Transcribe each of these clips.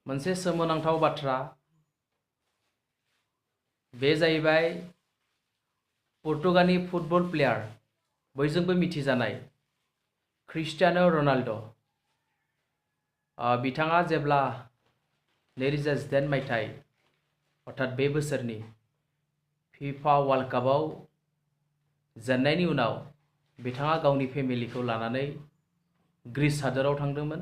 मोनसे सोमोनांथाव बाथ्रा बे जाहैबाय पुर्तगालनि फुटबल प्लेयार बयजोंबो मिथिजानाय क्रिस्टियानो रनाल्ड' बिथाङा जेब्ला 2018 मायथाइ अर्थात बे बोसोरनि फिफा वर्ल्ड कापआव जेननायनि उनाव बिथाङा गावनि फेमिलिखौ लानानै ग्रीस हादोराव थांदोंमोन।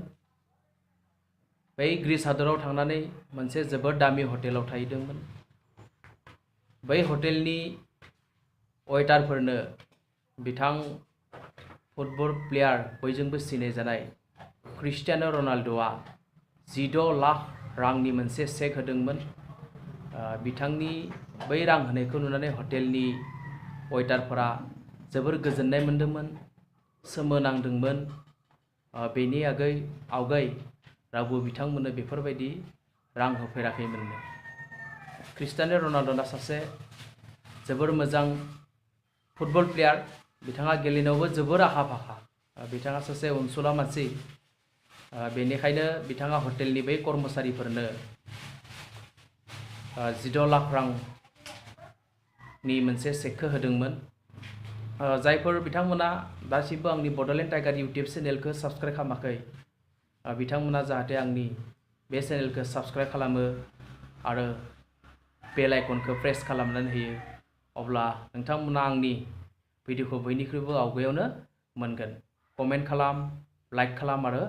बै ग्रीस हादोराव थांनानै मोनसे जोबोद दामि हटेलाव थाहैदोंमोन। बै हटेलनि वेटारफोरनो बिथां फुटबल प्लेयार बयजोंबो सिनायजानाय क्रिस्टियानो रनाल्ड'आ 16 लाख रांनि मोनसे चेक होदोंमोन। बिथांनि बै रां होनायखौ नुनानै हटेलनि वेटारफोरा जोबोर गोजोननाय मोन्दोंमोन, सोमोनांदोंमोन। बेनि आवगाय रावबो बिथांमोननो बेफोरबायदि रां होफेराखैमोननो। क्रिस्टियानो रनाल्ड'आ सासे जोबोर मोजां फुटबल प्लेयार। बिथाङा गेलेनायावबो जोबोर आखा-फाखा। बिथाङा सासे अनसुला मानसि। बेनिखायनो बिथाङा हटेलनि बै कर्मचारिफोरनो 16 लाख रांनि मोनसे चेकखौ होदोंमोन। जायफोर बिथांमोना दासिमबो आंनि बड'लेण्ड टाइगार इउटिउब चेनेलखौ साबस्क्राइब खालामाखै, बिथांमोना जाहाथे आंनि बे चेनेलखौ साबस्क्राइब खालामो आरो बेल आइकनखौ प्रेस खालामनानै होयो। अब्ला नोंथांमोना आंनि भिडिअखौ बयनिख्रुइबो आवगायावनो मोनगोन। कमेन्ट खालाम, लाइक खालाम आरो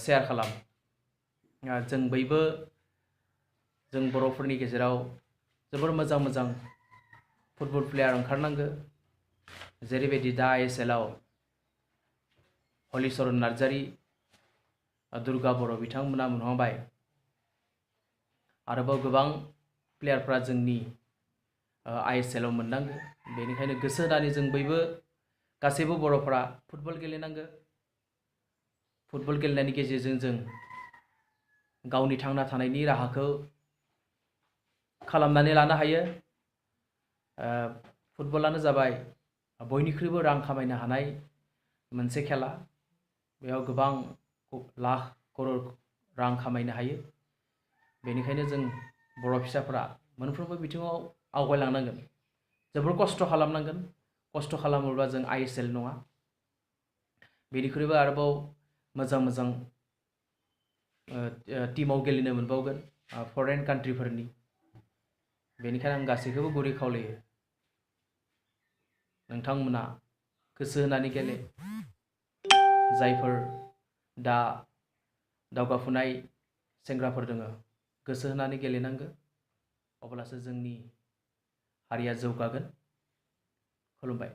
शेयार खालाम। जों बयबो जों बर'फोरनि गेजेराव जोबोर मोजां मोजां फुटबल प्लेयार ओंखारनांगो। जेरैबायदि दा ISL आव हलिचरन नार्जारी, दुर्गा बर' बिथांमोना मोनहांबाय। आरोबाव गोबां प्लेयारफ्रा जोंनि ISL आव मोननांगो। बेनिखायनो गोसो होनानै जों बयबो गासैबो बर'फोरा फुटबल गेलेनांगो। फुटबल गेलेनायनि गेजेरजों जों गावनि थांना थानायनि राहाखौ खालामनानै लानो हायो। फुटबलानो जाबाय बयनिख्रुइबो रां खामायनो हानाय मोनसे खेला। बेयाव गोबां लाख करर रां खामायनो हायो। बेनिखायनो जों बर' फिसाफोरा मोनफ्रोमबो बिथिङाव आवगायलांनांगोन। जोबोर खस्थ' खालामनांगोन। खस्थ' खालामोब्ला जों ISL नङा, बेनिख्रुइबो आरोबाव मोजां मोजां टीमाव गेलेनो मोनबावगोन, फरेन कान्ट्रिफोरनि। बेनिखायनो आं गासैखौबो गुरै खावलायो, नोंथांमोना गोसो होनानै गेले। जायफोर दा दावगाफुनाय सेंग्राफोर दङ, गोसो होनानै गेलेनांगो। अब्लासो जोंनि हारिया जौगागोन। खुलुमबाय।